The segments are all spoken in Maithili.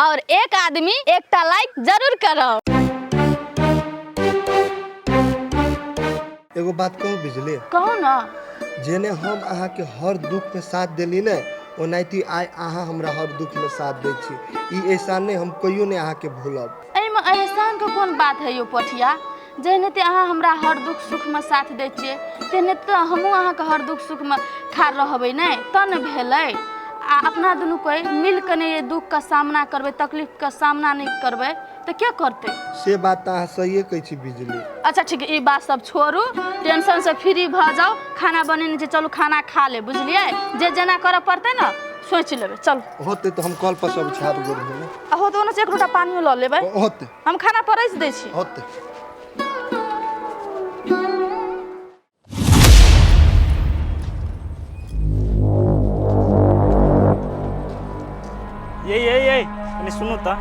और एक आदमी एकटा लाइक जरूर करब। एगो बात कहू बिजली? कहू ना। जेने हम अहाँके हर दुख में साथ देली ने, ओनाहिते आइ अहाँ हमरा हर दुख में साथ दै छी। ई एहसान नहि हम कहियो नहि अहाँके भूलब। एहिमे एहसान के कोन बात है यौ पोठिया? जेनाहिते अहाँ हमरा हर दुख सुख में साथ दै छियै, तेनाहिते तऽ हमहूँ अहाँके हर दुख सुख में ठाढ़ रहबै ने, तऽ ने भेलै। आ अपना दुनू कोइ मिल कऽ नहि दुख के सामना करबै, तकलीफ के सामना नहि करबै तऽ के करतै? से बात तऽ अहाँ सहिए कहै छी बिजली। अच्छा ठीक, ई बात सब छोड़ू, टेंशन से फ्री भऽ जाउ। खाना बनेने छै, चलू खाना खा ले, बुझलियै? जे जेना करऽ पड़तै ने सोचि लेबै, चलू। होतै तऽ हम कल पर सब छात गोड़ धोबै। आ होतै ओना से एक लोटा पानियो लऽ लेबै। होतै। हम खाना परसि दै छी। होतै। ये ये ये कनी सुनू तऽ,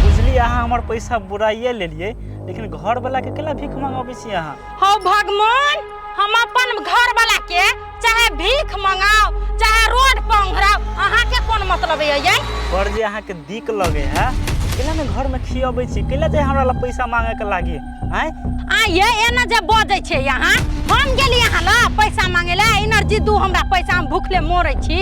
बुझलियै अहाँ हमर पैसा बुराइए लेलियै, लेकिन घरवला के केला भीख मंगाबै छी अहाँ? हौ भगवान, हम अपन घरवला के चाहे भीख मंगाओ चाहे रोड पर ओंघराओ, अहाँ के कोन मतलब है ये? पर जे अहाँ के दिक लगे है, केला ने घर में खियाबै छी, केला जे हमरा ला पैसा मांगे के लागी आँय? आ ये एना जे बजै छै यहाँ, हम गेली अहाँ ला पैसा मांगे ला, एनर्जी दू हमरा पैसा, हम भूखले मरै छी।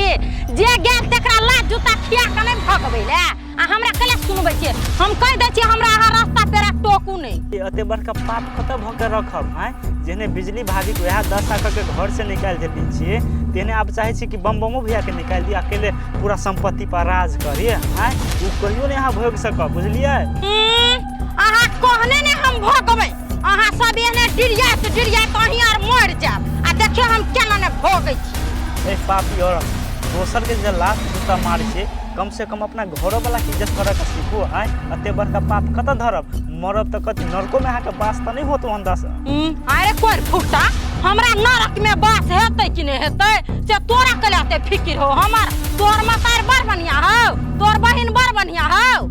जे गेल तकरा लात जूता खिया के नहि भगबै ले, आ हमरा कले सुनबै छियै? हम कहि दै छी, हमरा अहाँ रास्ता पेरा टोकू नहि। एते बड़का पाप कतऽ भऽ के रखब आँय? जेहने बिजली भाभी के वएह दशा कऽ के घर से निकालि देने छियै, तेहने आब चाहै छी कि बम बमो भैया के निकालि दी, अकेले पूरा संपत्ति पर राज करी आँय? ओ कहियो नहि अहाँ भोगि सकब, बुझलियै? अहाँ कहने ने हम भोगबै, अहाँ सब एहने डिरियाइत डिरियाइत अहीं आर मरि जायब, आ देखियौ हम केना ने भोगै छी। ए पापी औरत, दोसर के जे लात जूता मारै छै, कम से कम अपना घरो वाला के इज्जत करे के सीखू आँय? एते बड़का पाप कतऽ धरब? मरब तऽ कथी नरको में अहाँके बास तऽ नहि होत ओहन दशा। अरे कोर फुटा, हमरा नरक में बास हेतै कि नहि हेतै से तोरा कले एते फिकिर हो? हमर तोर मतार बड़ बढ़िया हौ, तोर बहिन बड़ बढ़िया हौ,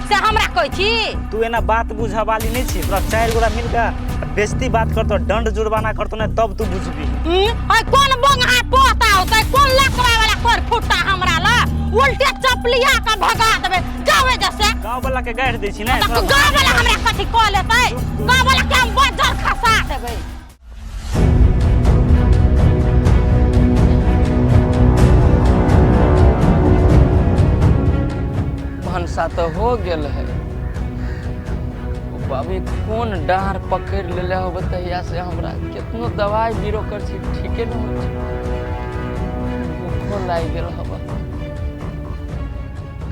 से हमरा कहै छी? तू एना बात बुझऽ वाली नहि छी, तोरा चारि गोरा मिल कऽ बेइज्जती बात करतो, दंड जुर्माना करतो ने, तब तू बुझबी। अय कोन बोंगहा पोता होतै, कोन लकवा वाला कोर फुटा हमरा ला उल्टे चपलिया के भगा देबै, जाओ एजा से। गाँव वाला के गारि दै छी ने? तऽ गाँव वाला हमरा कथी कऽ लेतै? गाँव वाला के हम बज्जर खसा देबै। भनसा तऽ हो गेल है। अभी कोन डाँड़ पकड़ि लेले होबे तहिया से हमरा केतनो दवाइ बीरो कर छी ठीके नहि होइ छै। भूखो लागि गेल हबे।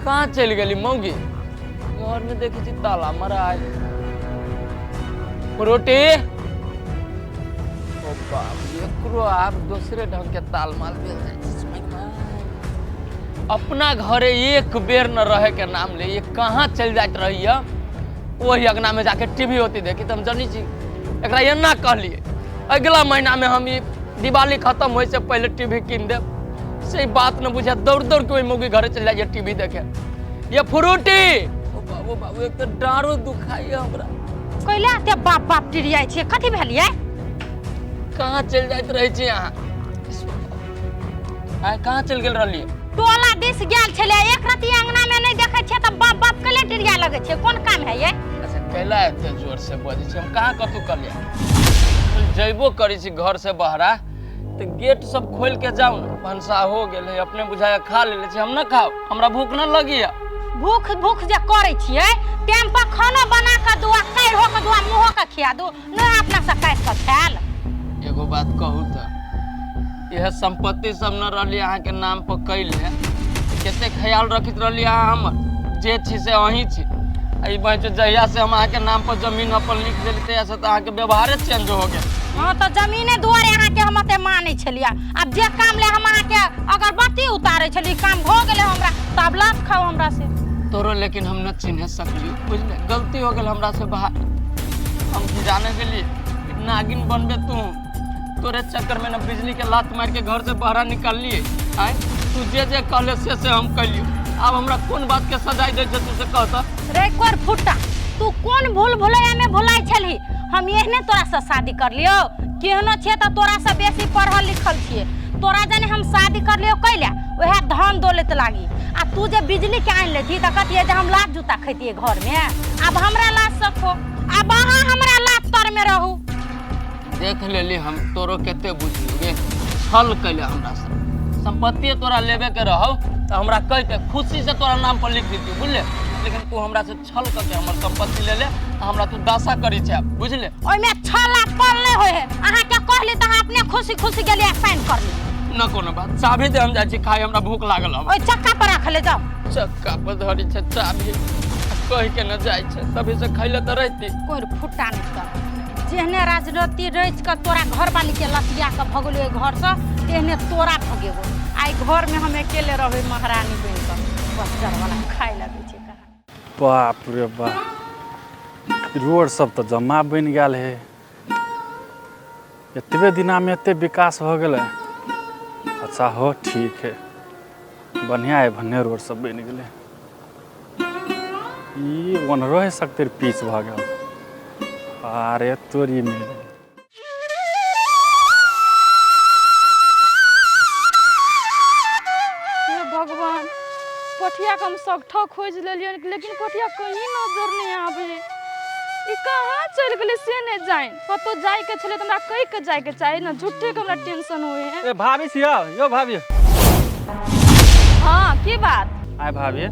कहाँ चलि गेली मौगी? घर में देखै छी ताला मरायल। रोटी ओ बाप, एकरो आब दोसरे ढंग के तालमाल भेल जाइ छै। अपना घरे एक बेर न रहे के नाम ले ये कहाँ चलि जाइत रहिए? ओही अगना में जाके टीवी होती देखी। तऽ हम जनी छी एकरा एना कहलिए अगला महीना में हम ई दिवाली खत्म होय से पहले टीवी कीन देब, से ई बात न बुझे, दौड़ दौड़ के ओहि मौगी घरे चलि जाइए टीवी देखे। ये फ्रूटी ओ बाबू बाबू, एक तऽ डाँड़ो दुखाइए हमरा। कैला एते बाप बाप टिरियाइ छियै, कथी भेलियै? कहाँ चलि जाइत रहै छी अहाँ? आइ कहाँ चलि गेल रहलियै? टोला दिस गेल छलै, एक रति अंगना में नहीं देखै छियै तऽ बाप बाप कैला टिरिया लगै छियै, कोन काम है ये? अच्छा कैला एते जोर से बजै छी? हम कहाँ कतौ कहलियै? जैबो करै छी घर से बहरा तऽ गेट सब खोलि के जाउ ने। भनसा हो गेल है, अपने बुझाया खा लेले छी, हम न खाउ, हमरा भूख न लगैया। भूख भूख जे करै छियै, टाइम पर खाना बना कऽ दू आ काढ़िओ कऽ दू आ मुँहो के खिया दू, नहि अपना से काटि कऽ खायल। एगो बात कहू तऽ, यह संपत्ति सब न रहली अहाँके नाम पर कैले, कते ख्याल रखैत रहली अहाँ हमर? जे छी से अहीं छी। आ ई बहन जहिया से हम अहाँके नाम पर जमीन अपन लिख देली तहिया से तऽ अहाँके व्यवहारे चेंज हो गेल। हाँ तऽ जमीने दुआरे अहाँके हम एते मानै छलियै, आब जे काम ले हम अहाँके अगरबत्ती उतारै छलियै, काम भऽ गेलै हमरा, तऽ आब लात खाउ हमरा से। तोरो लेकिन हम न चिन्ह सकली, बुझले? गलती हो गेल हमरा से बाहर। हम की जाने गेलिए नागिन बनबे तू? तोरे चक्कर में न बिजली के लात मार के घर से बाहर निकाललिए। आय तू जे जे कहले से से हम कैलियो, आब हमरा कोन बात के सजाई दे छै तू से कहता? रे कोर फुट्टा, तू कोन भूल भुलैया में भुलाइ छलही? हम एहने तोरा से शादी कर लियो, केहनो छियै तऽ तोरा से बेसी पढ़ल लिखल छियै। तोरा जाने हम शादी कर लियो कैला? वएह धन दौलत लागी। आ तू जे बिजली के आनि लेती तऽ कहतियै जे हम लात जूता खैतियै घरमे। आब हमरा लात सखो, आब अहाँ हमरा लात तरमे रहू। देख लेली हम तोरो कते बुझलियो गे, छल कैले हमरा से। संपत्ति तोरा लेबे के रहौ तऽ हमरा कहिते खुशी से तोरा नाम पर लिख देती, बुझले? लेकिन तू हमरा से छल करके हमर संपत्ति ले ले, हमरा तू दासा करी छै, बुझले? ओहिमे छल आ पल नहि होइ है। अहाँके कहली तऽ अहाँ अपने खुशी खुशी गेलियै साइन कर ली। न कोनो बात, चाभी दे, हम जाइ छी खाय, हमरा भूख लागल हब। ओहि चक्का पर राखले जाओ। चक्का पर धरी छै चाभी, कहि के न जाइ छै, तभी से खैले तऽ रहती। कोइ फुट्टा नहि कर। जेहने राजनीति रचि कऽ तोरा घरवाली के लतिया कऽ भगलियो ओहि घरसँ, तेहने तोरा भगेबो। आइ घरमे हम अकेले रहबै महारानी बनि कऽ। बस जरवला खाय लए दै छै कहाँ। बाप रे बाप, रोड सब तऽ जमा बनि गेल है। एतबे दिनामे एते विकास भऽ गेलै। अच्छा हो, ठीक है, बढ़िया है, बढ़िया रोड सब बनि गेलै। ई ओनरो है सकते पीच भऽ गेल। अरे तोरी में हे भगवान, पोठिया के हम सगठा खोजि लेलियै, लेकिन पोठिया कहीं नजर नहि आबै। ई कहाँ चलि गेलै से नहि जानि। कतहु जाइके छलै तऽ हमरा कहि के जाइके चाही ने, झूठे के हमरा टेंशन होइ है। ए भाभी छियो यो भाभी। हाँ की बात? आय भाभी,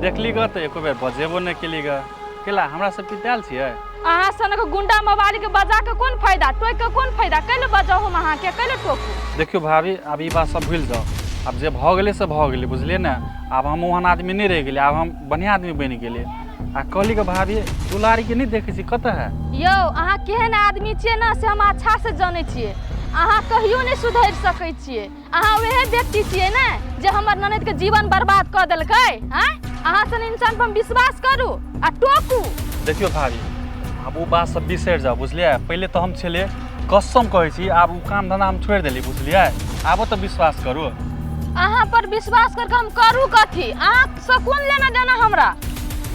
देखली ग तऽ एको बेर बजेबो नहि केली ग। केला हमरा सब पितायल छियै? अहाँ सनक गुंडा मवाली के बजा के कोन फायदा, टोकि के कोन फायदा? कैले बजाउ हम अहाँके, कैले टोकू? देखियौ भाभी, आब ई बात सब भूलि जाउ। आब जे भऽ गेलै से भऽ गेलै, बुझलियै ने? आब हम ओहन आदमी नहि रहि गेलियै, आब हम बढ़िआँ आदमी बनि गेलियै। आ कहली ग भाभी, दुलारी के नहि देखै छी, कतऽ है? यौ अहाँ केहन आदमी छियै ने से हम अच्छा से जानै छियै। अहाँ कहियो नहि सुधरि सकै छियै। अहाँ वएह व्यक्ति छियै ने जे हमर ननद के जीवन बर्बाद कऽ देलकै। आँय, अहाँ सन इंसान पर हम विश्वास करू आ टोकू? देखियौ भाभी, आब ओ बात सब बिसरि जाउ, बुझलियै? पहिले तऽ हम छलियै, कसम कहै छी, आब ओ काम धंधा हम छोड़ि देलियै, बुझलियै? आबो तऽ विश्वास करू। अहाँ पर विश्वास करके हम करू कथी? अहाँ से कोन लेना देना हमरा?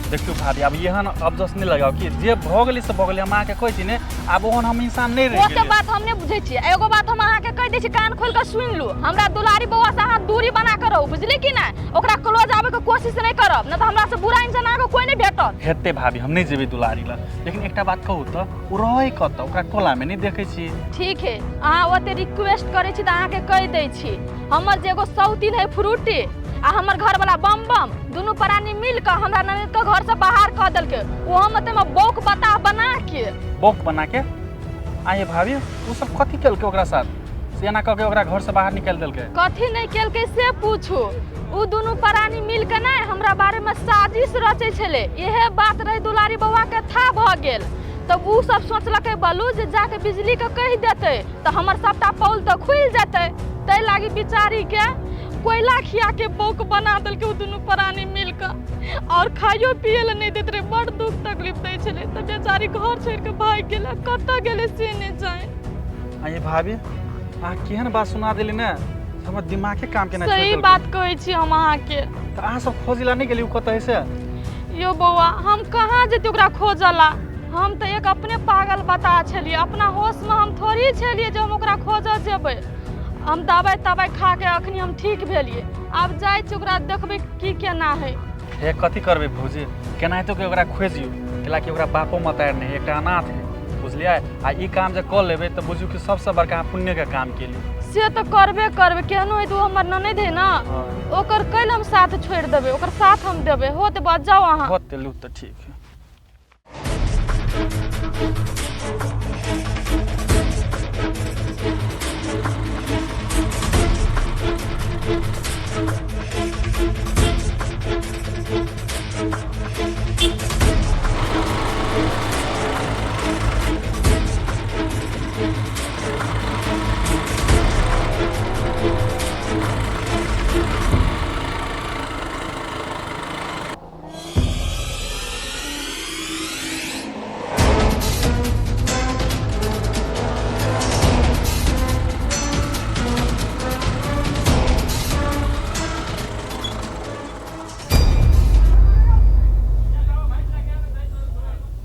देखियौ भाभी, आब एहन अफजस नहि लगाउ कि जे भऽ गेलै से भऽ गेलै। हम अहाँके कहै छी ने, आब ओहन हम इंसान नहि रहि ओते गेलियै। बात हम नहि बुझै छियै। एगो बात हम अहाँके कहि दै छी, कान खोलि कऽ सुनि लू। हमरा दुलारी बौआ से अहाँ दूरी बना कऽ रहू, बुझली कि नहि? ओकरा क्लोज आबैके कोशिश नहि करब, नहि तऽ हमरा से बुरा इंसान अहाँके कोइ नहि भेटत। हेतै भाभी, हम नहि जेबै दुलारी लग, लेकिन एकटा बात कहू तऽ ओ रहै कतऽ? ओकरा टोलामे नहि देखै छी। ठीक है, अहाँ ओते रिक्वेस्ट करै छी तऽ अहाँके कहि दै छी, हमर जे एगो सौतीन है फ्रूटी आ हमर घरवाला बम बम, दुनू प्राणी मिल कऽ हमरा ननद के घर से बाहर कऽ देलकै। ओहो मे बौक बताह बना के। बौक बना के? आये भाभी, ओ सब कथी केलकै ओकरा साथ से एना कऽ के ओकरा घर से बाहर निकालि देलकै? कथी नहि केलकै से पूछू। ओ दुनू प्राणी मिल के ने हमरा बारे में साजिश रचै छलै। इहे बात रहे दुलारी बौआ के था भऽ गेल, तब ओ सब सोचलकै बलू जे जाके बिजली के कहि देतै तऽ हमर सबटा पौल तऽ खुलि जेतै। ताहि लागी बिचारी के कोयला खिया के बौक बना देलकै ओ दुनू प्राणी मिल कऽ, और खाइयो पिए लए नहि दैत रहै, बड़ दुख तकलीफ दै छलै। तऽ बेचारी घर छोड़ि कऽ भागि गेलै, कतऽ गेलै से नहि जानि। आये भाभी, अहाँ केहन बात सुना देली ने, हमर दिमागे काम केना छोड़ि सही देलकै। बात कहै छी हम अहाँके। तऽ अहाँ सब खोजै लए नहि गेली ओ कतऽ है से? यो बौआ, हम कहाँ जेतै ओकरा खोजऽ ला? हम तऽ एक अपने पागल बता छलियै, अपना होशमे हम थोड़ी छलियै जे हम ओकरा खोजऽ जेबै। हम दवाइ तवाइ खा के अखनी हम ठीक भेलियै, आब जाइ छी ओकरा देखबै की केना है। हे कथी करबै भौजी, केनाहितो के ओकरा खोजियौ, कैलाकि ओकरा बापो मतारि नहि है, एकटा अनाथ है, बुझलियै? आ ई काम जे कऽ लेबै तऽ बुझू कि सबसँ बड़का अहाँ पुण्यके काम केलियै। से तऽ करबे करबै, केहनो है तऽ ओ हमर ननद है ने, ओकर कैल हम साथ छोड़ि देबै, ओकर साथ हम देबै। होत बस जाउ अहाँ। होते लू तऽ ठीक है।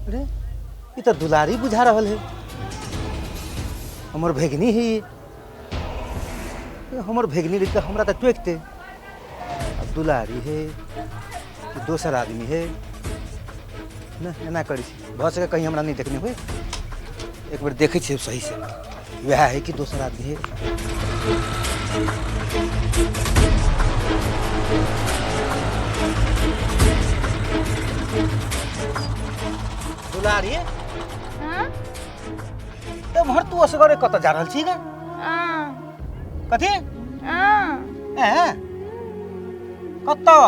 अरे ई तऽ दुलारी बुझा रहल है, हमर भगिनी है ई। हमर भगिनी रहिते हमरा तऽ टोकते। आ दुलारी है कि दोसर आदमी है ना। एना करै छी, भऽ सके कहीं हमरा नहीं देखने हुए, एक बेर देखै छियै सही से वएह है कि दोसर आदमी है। दुलारी एम्हर तू असगरे कतऽ जा रहल छी गे? कथी कतऽ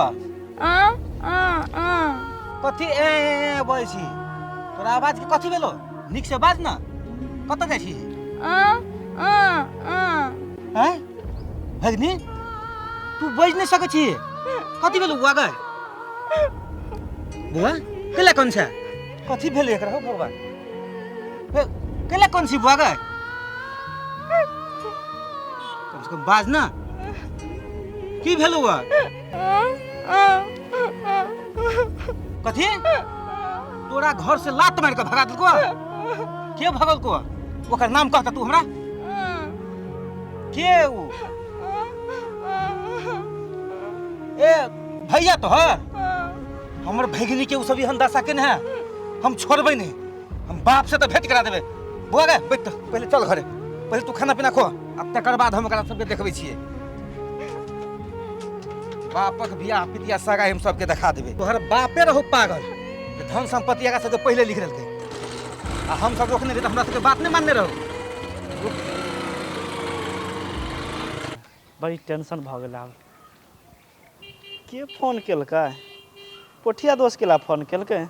कथी ए बजै छी? तोरा आवाज के कथी भेलो? नीक से बाज ना, कतऽ जाइ छी? हैं भगनी तू बाजि नहि सकै छी? कथी भेलो बुआ गै? बुआ केला कोन छै? कथी भेलै एकरा हो भगवान? केला कोन छी बुआ गै? कम से कम बाज ना, की भेलो बुआ? कथी तोरा घर से लात मारि के भगा देलको? के भगलको? ओकर नाम कहता तू हमरा? के उ? ए भैया तोहर? हमर भगिनी के उ सब एहन दशा केने है, हम छोड़बै नहीं, हम बाप से तो भेंट करा देबै। बुआ गे बैठ, पहिले चल घरे, पहिले तू खाना पीना खो, आ तकर बाद हम ओकरा सबके देखबै छियै। बापक बियाह पितिया सगाई हम सबके देखा देबै। तोहर बापे रहो पागल, धन संपत्ति एकरा सबके पहिले लिख देलकै, आ हम सब रोकने रही तऽ हमरा सबके बात नहीं मानने रहो। बड़ी टेंशन भऽ गेल आब। के फोन केलकै? पोठिया दोस्त केला फोन केलकै।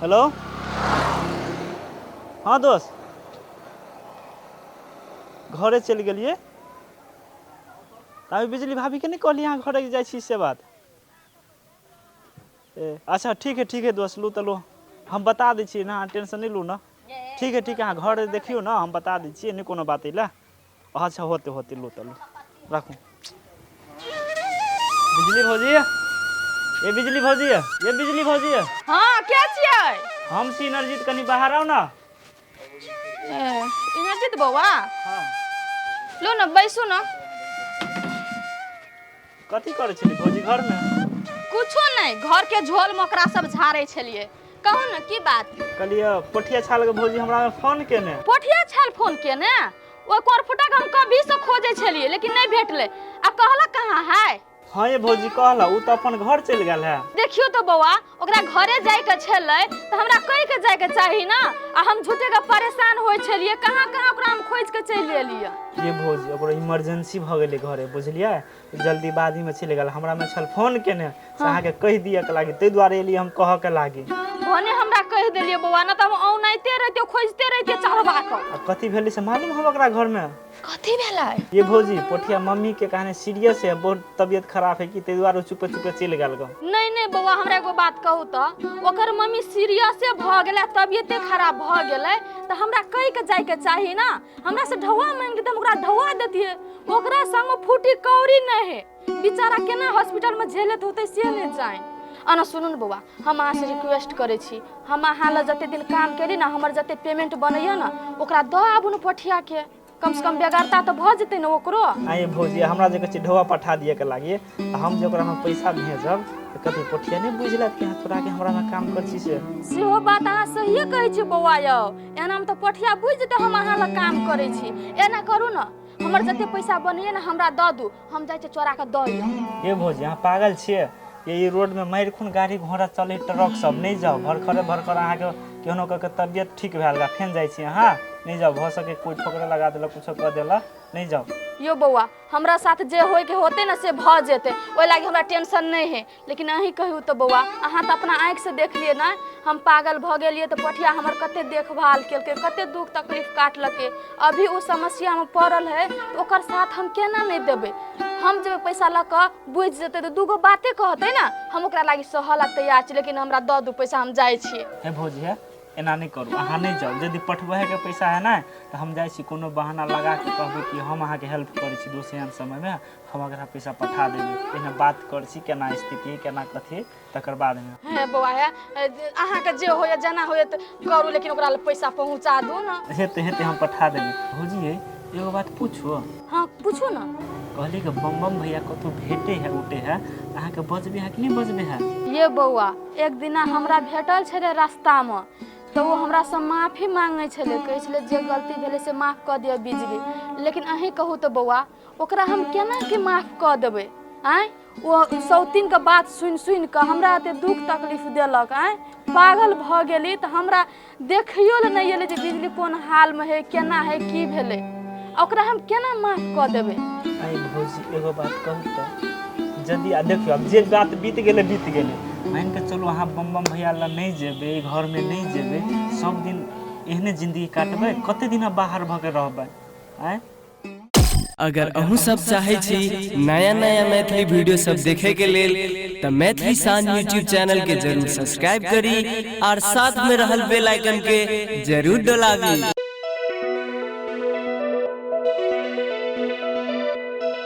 हेलो, हाँ दोस्त, घरे चलि गेलियै। अभी बिजली भाभीके नहि कहलियै अहाँ घरे जाइ छी से बात? ए अच्छा ठीक है, ठीक है दोस्त, लू तऽ लू, हम बता दै छियै ना, अहाँ टेंशन नहि लू ना। ठीक है ठीक है, अहाँ घर देखियौ ना, हम बता दै छियै, नहि कोनो बात अइ। अच्छा होते होते, लू तऽ लू, राखू। बिजली भौजी, ए बिजली भौजी, ए बिजली भौजी। हाँ के छियै? हम छी इनरजीत, कनी बाहर आउ ना। इनरजीत बौआ, लो ना बैसू ना। कथी करै छली भौजी घर में? कुछो नहीं, घर के झोल मकरा सब झाड़े छलिए। कहू ना की बात? कहलिए पोठिया छाल के भौजी हमरा में फोन केने। पोठिया छाल फोन केने? ओ कोरफुटा के हम कभी से खोजे छलिए लेकिन नहीं भेटले। आ कहला कहाँ है? हाँ ये भौजी कहला, उ तो अपन घर चलि गेल है। देखियो तो बौआ, ओकरा घरे जाय के छलै तऽ हमरा कहि के जाय के चाही ना, आ हम झूठे के परेशान होइ छलिए, कहाँ कहाँ ओकरा हम खोज के चलि एलिए। ये भौजी ओकरो इमरजेंसी भऽ गेलै घरे, बुझलियै, जल्दीबाजी में चलि गेल। हमरा में छल फोन केने से अहाँके कहि दिअ के लागी, ताहि दुआरे एलियै हम कहऽ के लागी। भने हमरा कहि देलियै बौआ, ना तऽ हम औनाइते रहितियै, खोजते रहितियै चढ़बा के। आ कथी भेलै से मालूम हम ओकरा घर में? कथी भेलै? ये भौजी पोठिया मम्मी के कहने सीरियस है, बहुत तबियत खराब है कि ताहि दुआरे चुपे चुपे चलि गेल ग। नहीं नहीं बौआ, हमरा एगो बात कहू तऽ, ओकर मम्मी सीरियसे भऽ गेलै, तबियते खराब भऽ गेलै, तऽ हमरा कहि के जाय के चाही ना। हमरा से ढौआ मांगि तऽ हम ओकरा ढौआ देतियै, ओकरा संग फूटी कौड़ी नहीं है, बेचारा केना हॉस्पिटल में झेलत होतै से नहीं जाए। अना सुनू ने बौआ, हम अहाँ से रिक्वेस्ट करै छी, हम अहाँ लग जते दिन काम केली ना, हमर जते पेमेंट बनैया ना ओकरा दऽ आबू ने पोठिया के, कम से कम बेगरता तऽ भऽ जेतै ने ओकरो। आइ भौजी हमरा जे कहै छी ढौआ पठा दिअ के लागी, आ हम जे ओकरा हम पैसा भेजब तऽ कथी पोठिया नहि बुझि लेत कि अहाँ चोरा के हमरा में काम करै छी से? सेहो बात अहाँ सहिए कहै छी बौआ यौ, एनामे तऽ पोठिया बुझि जेतै हम अहाँ लग काम करै छी। एना करू ने, हमर जते पैसा बनैया ने हमरा दऽ दू, हम जाइ छी चोरा के दऽ आयब। ये भौजी अहाँ पागल छियै? ये रोड में मारि खून गाड़ी घोड़ा चलै, ट्रक सब, नहि जाउ, भरखरे भरखर अहाँके केहनो कऽ के तबियत ठीक भए गेल फेन जाइ छी अहाँ, नहि जाउ, भऽ सके कोइ ठोकरे लगा देलक, कुछो कऽ देलक, नहि जाउ। यो बौआ, हमरा साथ जे होय के होतै ने से भऽ जेतै, ओहि लागी हमरा टेंशन नहीं है, लेकिन अहीं कहियौ तऽ बौआ, अहाँ तऽ अपना आँखि से देखलियै ने, हम पागल भऽ गेलियै तऽ पोठिया हमर कते देखभाल केलकै, कते दुख तकलीफ काटलकै, अभी ओ समस्यामे पड़ल है तऽ ओकर साथ हम केना नहि देबै? हम जेबै पैसा लऽ कऽ, बुझि जेतै तऽ दूगो बाते कहतै ने, हम ओकरा लागी सहला तैयार छी, लेकिन हमरा दऽ दू पैसा, हम जाइ छी। हे भौजी हे, एना नहि करू, अहाँ नहि जाउ, यदि पठबैके पैसा है ने तऽ हम जाइ छी, कोनो बहाना लगा के कहबै कि हम अहाँके हेल्प करै छी दोस्त एहन समयमे, हम ओकरा पैसा पठा देबै, एहिना बात करै छी केना स्थिति केना कथी, तकर बादमे। हे बौआ हे, अहाँके जे होइए जेना होइए तऽ करू, लेकिन ओकरा लग पैसा पहुँचा दू ने। हेतै हेतै, हम पठा देबै। भौजी हे एगो बात पूछू? हाँ पूछू ना। कहली कि बम बम भैया कतहु भेटे है उठे है, अहाँके बजबे है कि नहि बजबे है? ये बौआ, एक दिना हमरा भेटल छलै रास्तामे, तऽ ओ हमरासँ माफी मांगै छलै, कहै छलै जे गलती भेलै से माफ कऽ दिअ बिजली। लेकिन अहीं कहू तऽ बौआ, ओकरा हम केना के माफ कऽ देबै? आँय, ओ सौतीनके बात सुनि सुनि कऽ हमरा एते दुख तकलीफ देलक। आँय, पागल भऽ गेली तऽ हमरा देखियो लए नहि एलै जे बिजली कोन हालमे है, केना है, की भेलै। ओकरा हम केना माफ कऽ देबै? आइ भौजी एगो बात कहू तऽ, यदि आ देखियौ आब जे बात बीत गेलै बीत गेलै, मानि कऽ चलू अहाँ बम बम भैया लग नहि जेबै, घरमे नहि जेबै, सब दिन एहने जिन्दगी काटबै? कते दिन बाहर भऽ के रहबै? आँय। अगर अहूँ सब चाहै छी नया नया मैथिली वीडियो सब देखे के लेल तऽ मैथिली शान यूट्यूब चैनल के जरूर सब्सक्राइब करी और साथ में रहल बेल आइकन के जरूर डोलाबी।